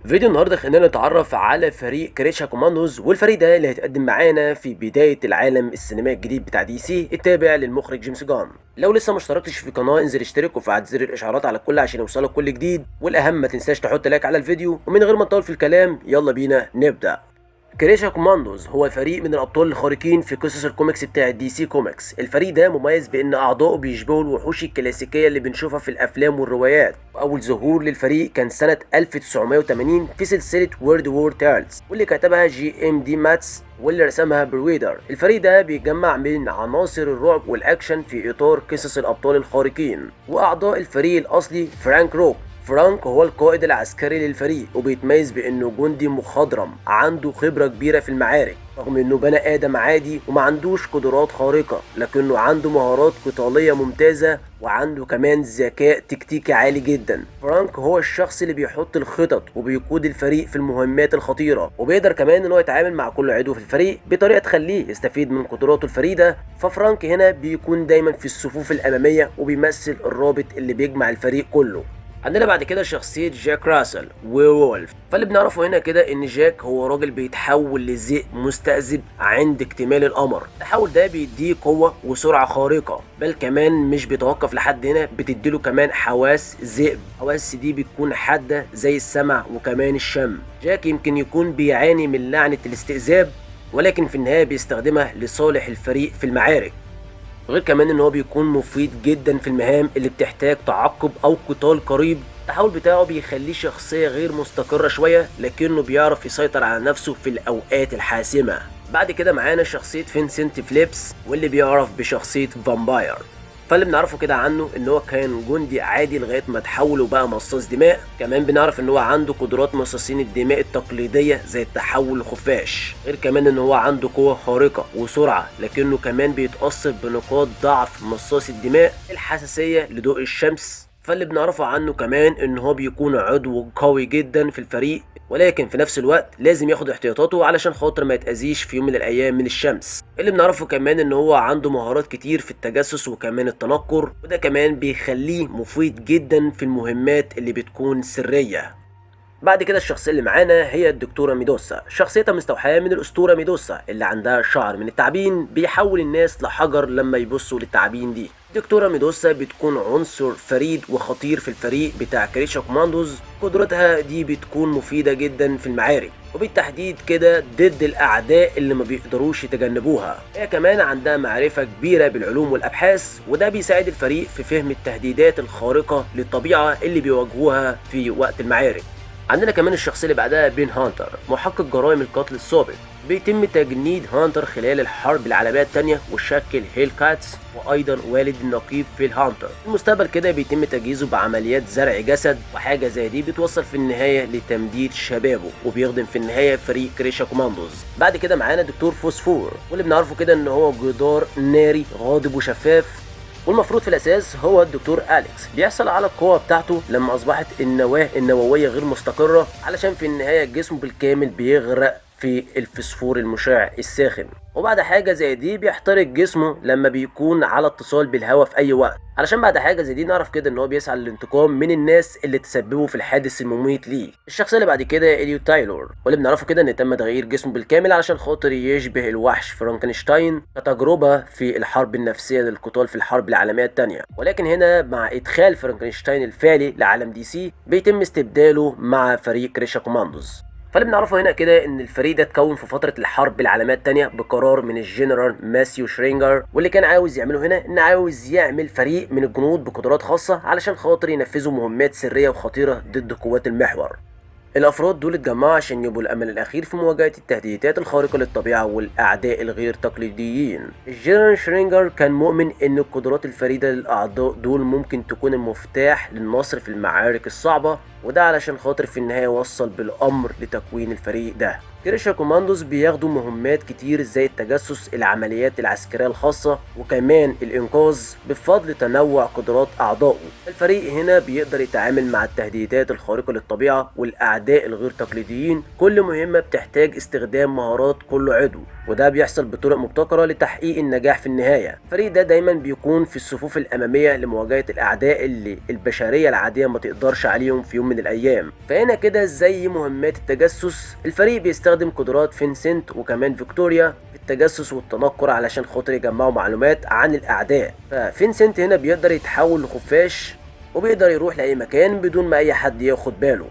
فيديو النهارده خلينا نتعرف على فريق Creature Commandos، والفريق ده اللي هيتقدم معانا في بداية العالم السينمائي الجديد بتاع DC التابع للمخرج جيمس جان. لو لسه ما اشتركتش في القناة انزل اشترك وفعل زر الاشعارات على الكل عشان يوصلك كل جديد، والاهم ما تنساش تحط like على الفيديو. ومن غير ما نطول في الكلام يلا بينا نبدا. Creature Commandos هو فريق من الابطال الخارقين في قصص الكوميكس بتاع DC Comics. الفريق ده مميز بان اعضائه بيشبهوا الوحوش الكلاسيكية اللي بنشوفها في الافلام والروايات. اول ظهور للفريق كان سنة 1980 في سلسلة Weird World Tales، واللي كتبها جي ام دي ماتس واللي رسمها برويدر. الفريق ده بيجمع من عناصر الرعب والاكشن في اطار قصص الابطال الخارقين. واعضاء الفريق الاصلي فرانك روك. فرانك هو القائد العسكري للفريق، وبيتميز بانه جندي مخضرم عنده خبرة كبيرة في المعارك، رغم انه بني ادم عادي وما عندوش قدرات خارقة، لكنه عنده مهارات قتالية ممتازة وعنده كمان ذكاء تكتيكي عالي جدا. فرانك هو الشخص اللي بيحط الخطط وبيقود الفريق في المهمات الخطيرة، وبيقدر كمان ان هو يتعامل مع كل عضو في الفريق بطريقة تخليه يستفيد من قدراته الفريدة. ففرانك هنا بيكون دايما في الصفوف الأمامية وبيمثل الرابط اللي بيجمع الفريق كله. عندنا بعد كده شخصية جاك راسل werewolf. فاللي بنعرفه هنا كده ان جاك هو راجل بيتحول لذئب مستذئب عند اكتمال القمر. التحول ده بيديه قوة وسرعة خارقة، بل كمان مش بيتوقف لحد هنا، بتديله كمان حواس ذئب. الحواس دي بتكون حادة زي السمع وكمان الشم. جاك يمكن يكون بيعاني من لعنة الاستئذاب، ولكن في النهاية بيستخدمها لصالح الفريق في المعارك. غير كمان ان هو بيكون مفيد جدا في المهام اللي بتحتاج تعقب او قتال قريب. التحول بتاعه بيخليه شخصية غير مستقرة شوية، لكنه بيعرف يسيطر على نفسه في الاوقات الحاسمة. بعد كده معانا شخصية فينسنت فليبس، واللي بيعرف بشخصية Vampire. فاللي بنعرفه كده عنه ان هو كان جندي عادي لغاية ما تحول وبقى مصاص دماء. كمان بنعرف ان هو عنده قدرات مصاصين الدماء التقليدية زي التحول لخفاش. غير كمان ان هو عنده قوة خارقة وسرعة، لكنه كمان بيتاثر بنقاط ضعف مصاص الدماء، الحساسية لضوء الشمس. فاللي بنعرفه عنه كمان ان هو بيكون عضو قوي جدا في الفريق، ولكن في نفس الوقت لازم ياخد احتياطاته علشان خاطر ما يتأذيش في يوم من الايام من الشمس. اللي بنعرفه كمان ان هو عنده مهارات كتير في التجسس وكمان التنكر، وده كمان بيخليه مفيد جدا في المهمات اللي بتكون سرية. بعد كده الشخصية اللي معانا هي الدكتورة ميدوسا. شخصيتها مستوحاة من الأسطورة ميدوسا اللي عندها شعر من التعابين بيحول الناس لحجر لما يبصوا للتعابين دي. الدكتورة ميدوسا بتكون عنصر فريد وخطير في الفريق بتاع Creature Commandos. قدرتها دي بتكون مفيدة جدا في المعارك، وبالتحديد كده ضد الأعداء اللي ما بيقدروش يتجنبوها. هي كمان عندها معرفة كبيرة بالعلوم والأبحاث، وده بيساعد الفريق في فهم التهديدات الخارقة للطبيعة اللي بيواجهوها في وقت المعارك. عندنا كمان الشخصية اللي بعدها بين هانتر، محقق جرائم القتل السابق. بيتم تجنيد هانتر خلال الحرب العالمية الثانية وشكل Hellcats، وأيضا والد النقيب فيل هانتر. في المستقبل كده بيتم تجهيزه بعمليات زرع جسد، وحاجة زي دي بتوصل في النهاية لتمديد شبابه، وبيخدم في النهاية فريق Creature Commandos. بعد كده معانا دكتور فوسفور، واللي بنعرفه كده ان هو جدار ناري غاضب وشفاف، والمفروض في الاساس هو الدكتور اليكس. بيحصل على القوة بتاعته لما اصبحت النواة النووية غير مستقره، علشان في النهاية جسمه بالكامل بيغرق في الفسفور المشع الساخن، وبعد حاجة زي دي بيحترق جسمه لما بيكون على اتصال بالهواء في اي وقت. علشان بعد حاجة زي دي نعرف كده ان هو بيسعى للانتقام من الناس اللي تسببوا في الحادث المميت ليه. الشخصية اللي بعد كده اليو تايلور، واللي بنعرفه كده ان تم تغيير جسمه بالكامل علشان خاطر يشبه الوحش فرانكنشتاين كتجربة في الحرب النفسية للقتال في الحرب العالمية الثانية. ولكن هنا مع ادخال فرانكنشتاين الفعلي لعالم DC بيتم استبداله مع فريق Creature Commandos. فاللي بنعرفه هنا كده ان الفريق ده اتكون في فترة الحرب العالمية الثانية بقرار من الجنرال ماثيو شرينجر، واللي كان عاوز يعمله هنا ان عاوز يعمل فريق من الجنود بقدرات خاصة علشان خاطر ينفذوا مهمات سرية وخطيرة ضد قوات المحور. الافراد دول اتجمعوا عشان يبقوا الامل الاخير في مواجهة التهديدات الخارقة للطبيعة والاعداء الغير تقليديين. الجنرال شرينجر كان مؤمن ان القدرات الفريدة للاعضاء دول ممكن تكون المفتاح للنصر في المعارك الصعبة، وده علشان خاطر في النهاية وصل بالامر لتكوين الفريق ده. Creature Commandos بياخدوا مهمات كتير زي التجسس، العمليات العسكرية الخاصة، وكمان الإنقاذ بفضل تنوع قدرات أعضائه. الفريق هنا بيقدر يتعامل مع التهديدات الخارقة للطبيعة والأعداء الغير تقليديين. كل مهمة بتحتاج استخدام مهارات كل عضو، وده بيحصل بطرق مبتكرة لتحقيق النجاح في النهاية. الفريق ده دايما بيكون في الصفوف الأمامية لمواجهة الأعداء اللي البشرية العادية ما تقدرش عليهم في يوم من يوم من الايام. فهنا كده زي مهمات التجسس، الفريق بيستخدم قدرات فينسنت وكمان فيكتوريا في التجسس والتنكر علشان خاطر يجمعوا معلومات عن الاعداء. ففينسنت هنا بيقدر يتحول لخفاش وبيقدر يروح لاي مكان بدون ما اي حد ياخد باله.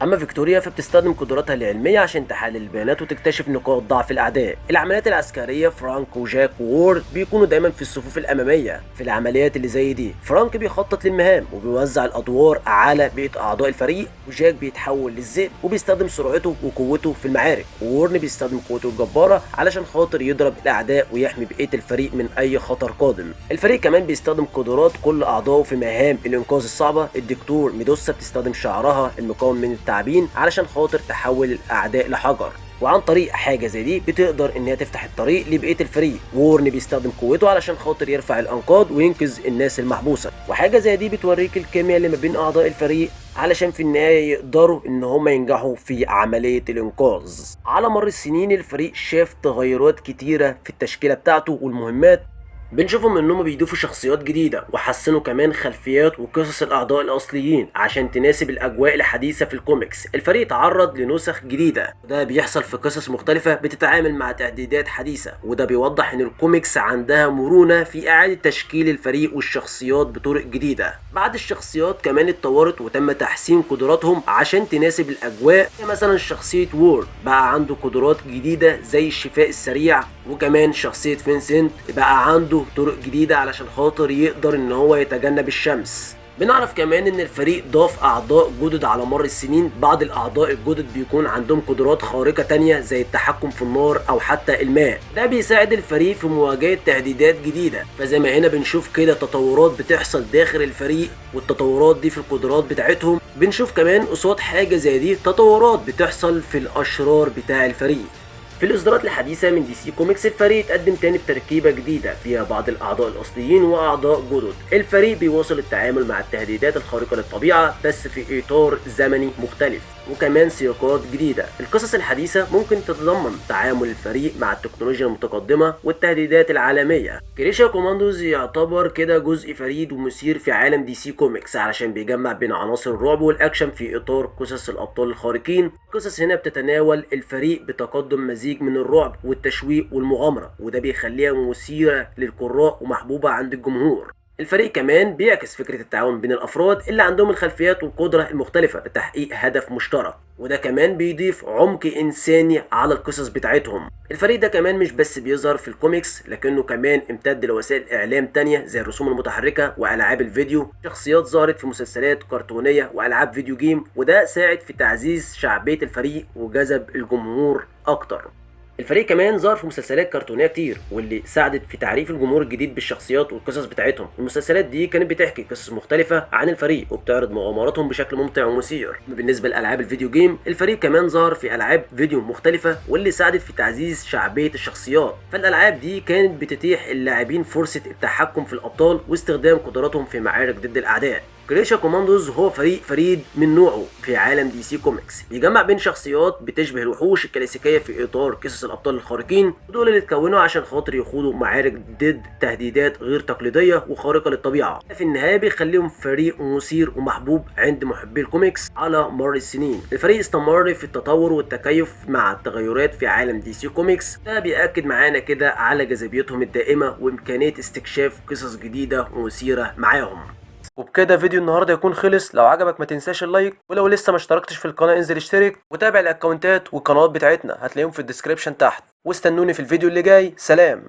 اما فيكتوريا فبتستخدم قدراتها العلمية عشان تحلل البيانات وتكتشف نقاط ضعف الاعداء. العمليات العسكرية فرانك وجاك وورن بيكونوا دايما في الصفوف الامامية في العمليات اللي زي دي. فرانك بيخطط للمهام وبيوزع الادوار على بقية اعضاء الفريق، وجاك بيتحول للذئب وبيستخدم سرعته وقوته في المعارك، وورن بيستخدم قوته الجبارة علشان خاطر يضرب الاعداء ويحمي بقية الفريق من اي خطر قادم. الفريق كمان بيستخدم قدرات كل اعضائه في مهام الانقاذ الصعبة. الدكتور ميدوسا بتستخدم شعرها المكون من التعابين علشان خاطر تحول الاعداء لحجر، وعن طريق حاجة زي دي بتقدر ان هي تفتح الطريق لبقية الفريق. وورن بيستخدم قوته علشان خاطر يرفع الانقاض وينقذ الناس المحبوسه، وحاجه زي دي بتوريك الكيمياء اللي ما بين اعضاء الفريق علشان في النهاية يقدروا ان هم ينجحوا في عملية الانقاذ. على مر السنين الفريق شاف تغيرات كتيرة في التشكيلة بتاعته والمهمات، بنشوفهم انهم بيضيفوا شخصيات جديدة وحسنوا كمان خلفيات وقصص الاعضاء الاصليين عشان تناسب الاجواء الحديثة في الكوميكس. الفريق تعرض لنسخ جديدة، وده بيحصل في قصص مختلفة بتتعامل مع تهديدات حديثة، وده بيوضح ان الكوميكس عندها مرونة في اعادة تشكيل الفريق والشخصيات بطرق جديدة. بعض الشخصيات كمان اتطورت وتم تحسين قدراتهم عشان تناسب الاجواء، مثلا شخصية وورن بقى عنده قدرات جديدة زي الشفاء السريع، وكمان شخصية فينسنت بقى عنده طرق جديدة علشان خاطر يقدر ان هو يتجنب الشمس. بنعرف كمان ان الفريق ضاف اعضاء جدد على مر السنين. بعض الاعضاء الجدد بيكون عندهم قدرات خارقة تانية زي التحكم في النار او حتى الماء، ده بيساعد الفريق في مواجهة تهديدات جديدة. فزي ما هنا بنشوف كده تطورات بتحصل داخل الفريق، والتطورات دي في القدرات بتاعتهم. بنشوف كمان قصاد حاجة زي دي تطورات بتحصل في الاشرار بتاع الفريق. في الإصدارات الحديثة من DC Comics الفريق اتقدم تاني بتركيبة جديدة فيها بعض الأعضاء الأصليين وأعضاء جدد. الفريق بيواصل التعامل مع التهديدات الخارقة للطبيعة بس في إطار زمني مختلف وكمان سياقات جديدة. القصص الحديثة ممكن تتضمن تعامل الفريق مع التكنولوجيا المتقدمة والتهديدات العالمية. Creature Commandos يعتبر كده جزء فريد ومثير في عالم DC Comics علشان بيجمع بين عناصر الرعب والأكشن في إطار قصص الأبطال الخارقين. القصص هنا بتتناول الفريق بتقدم مزيج من الرعب والتشويق والمغامرة، وده بيخليها مثيرة للقراء ومحبوبة عند الجمهور. الفريق كمان بيعكس فكرة التعاون بين الأفراد اللي عندهم الخلفيات والقدرة المختلفة لتحقيق هدف مشترك، وده كمان بيضيف عمق إنساني على القصص بتاعتهم. الفريق ده كمان مش بس بيظهر في الكوميكس، لكنه كمان امتد لوسائل إعلام تانية زي الرسوم المتحركة وألعاب الفيديو. شخصيات ظهرت في مسلسلات كرتونية وألعاب video game، وده ساعد في تعزيز شعبية الفريق وجذب الجمهور أكتر. الفريق كمان ظهر في مسلسلات كرتونيه كتير، واللي ساعدت في تعريف الجمهور الجديد بالشخصيات والقصص بتاعتهم. المسلسلات دي كانت بتحكي قصص مختلفة عن الفريق وبتعرض مغامراتهم بشكل ممتع ومثير. بالنسبة لالعاب ال video game، الفريق كمان ظهر في العاب فيديو مختلفة واللي ساعدت في تعزيز شعبية الشخصيات. فالالعاب دي كانت بتتيح اللاعبين فرصة التحكم في الابطال واستخدام قدراتهم في معارك ضد الاعداء. Creature Commandos هو فريق فريد من نوعه في عالم DC Comics، بيجمع بين شخصيات بتشبه الوحوش الكلاسيكية في اطار قصص الابطال الخارقين، ودول اللي اتكونوا عشان خاطر يخوضوا معارك ضد تهديدات غير تقليدية وخارقه للطبيعة. في النهاية بيخليهم فريق مثير ومحبوب عند محبي الكوميكس على مر السنين. الفريق استمر في التطور والتكيف مع التغيرات في عالم DC Comics، ده بيأكد معانا كده على جاذبيتهم الدائمة وامكانية استكشاف قصص جديدة ومثيره معاهم. وبكده فيديو النهارده يكون خلص. لو عجبك ما تنساش ال like، ولو لسه ما اشتركتش في القناة انزل اشترك، وتابع الاكونتات والقنوات بتاعتنا هتلاقيهم في ال description تحت. واستنوني في الفيديو اللي جاي. سلام.